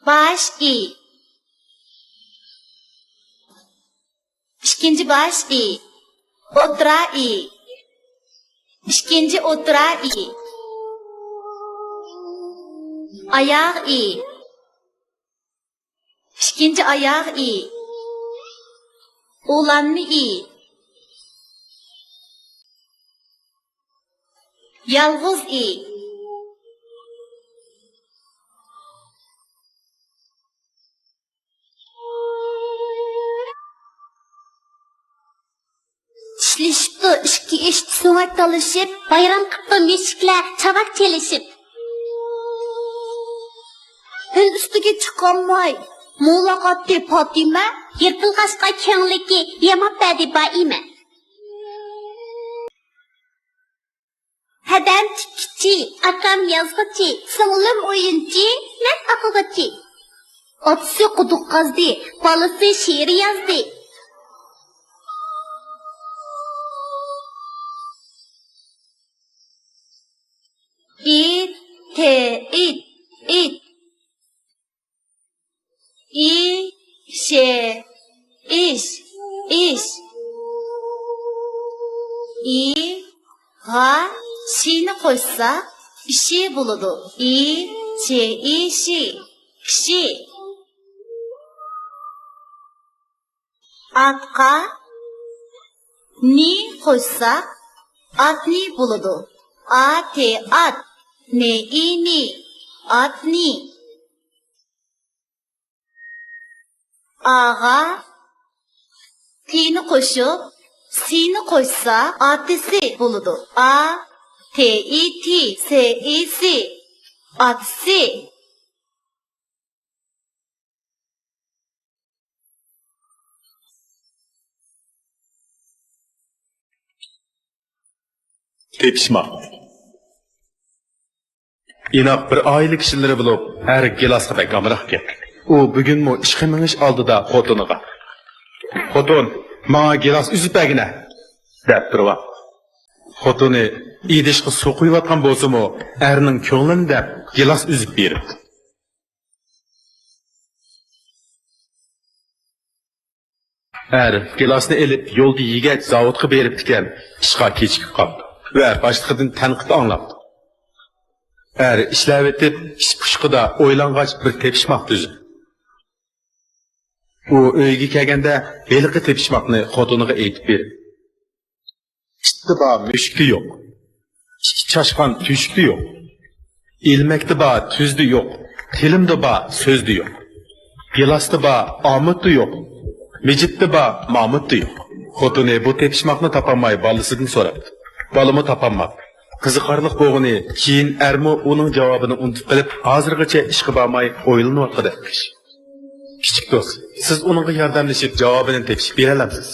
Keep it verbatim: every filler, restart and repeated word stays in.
باش ئى. ئىككىنچى باش ئى. ئوتتۇرا ئى. ئىككىنچى ئوتتۇرا ئى. ئاياغ ئى. ئىككىنچى ئاياغ ئى. ئۇلانما ئى. يالغۇز ئى. چىشلىشىپتۇ ئىككى ئىش، سۆڭەك تالىشىپ. بايرام قىپتۇ مۈشۈكلەر چاۋاك چېلىشىپ. پىل ئۈستىگە چىقالماي، مولاق ئاتتى پاتىمە. يىرتىلغاچقا كۆڭلىكى، ياماپ بەردى بائىمە. ھەدەم تىككۈچى، ئاكام يازغۇچى، سىڭلىم ئويۇنچى، مەن ئوقۇغۇچى. ئاتىسى قۇدۇق قازدى، بالىسى شېئىر يازدى. ئى، تى، ئىت، ئىت. ئى، شى، ئىش، ئىش. ئى، غا، شىنى قوشسا، ئىشى بولىدۇ. ئى، شى، ئىشى، كىشى. ئاتقا نى قوشساق، ئاتنى بولىدۇ. ئا، تى، ئات. نى، ئى، نى. ئاتنى. ئاغا تىنى قوشۇپ، سىنى قوشسا، ئاتىسى بولىدۇ. ئا، تى، ئى، تى. سى، ئى، سى. ئاتىسى. تېپىشماق. ئىناق بىر ئائىلە كىشىلىرى بولۇپ، ئەر گىلاسقا بەك ئامراق ئىكەن. ئۇ بۈگۈنمۇ ئىشقا مېڭىش ئالدىدا خوتۇنىغا، «خوتۇن، ماڭا گىلاس ئۈزۈپ بەرگىنە» دەپ تۇرغان. خوتۇنى ئىدىشقا سۇ قۇيۇۋاتقان بولسىمۇ، ئەرنىڭ كۆڭلىنى دەپ گىلاس ئۈزۈپ بېرىپتۇ. ئەر گىلاسنى ئېلىپ يولدا يېگەچ زاۋۇتقا بېرىپتىكەن، ئىشقا كېچىكىپ قاپتۇ ۋە باشلىقىدىن تەنقىد ئاڭلاپتۇ. ئەر ئىشلەۋېتىپ، ئىش پۇشقىدا ئويلانغاچ بىر تېپىشماق تۈزۈپ. ئۇ ئۆيگە كەلگەندە ھېلىقى تېپىشماقنى خوتۇنىغا ئېيتىپ بېرىپ. ئىتتا بار، مۈشۈكتە يوق. ئىككى چاشقان تۆشۈكتە يوق. ئىلمەكتە بار، تۈزدە يوق. تىلىمدا بار، سۆزدە يوق. گىلاستا بار، ئامۇتتا يوق. مىجىتتا بار، مامۇتتا يوق. خوتۇنى بۇ تېپىشماقنى تاپالماي بالىسىدىن سوراپتۇ. بالىمۇ تاپالماپتۇ. قىزىقارلىق بولغىنى، كېيىن ئەرمۇ ئۇنىڭ جاۋابىنى ئۇنتۇپ قېلىپ، ھازىرغىچە ئىشقا بارماي ئويلىنىۋاتقۇدەك ئىش. كىچىك دوست، سىز ئۇنىڭغا ياردەملىشىپ جاۋابىنى تېپىشىپ بېرەلەمسىز؟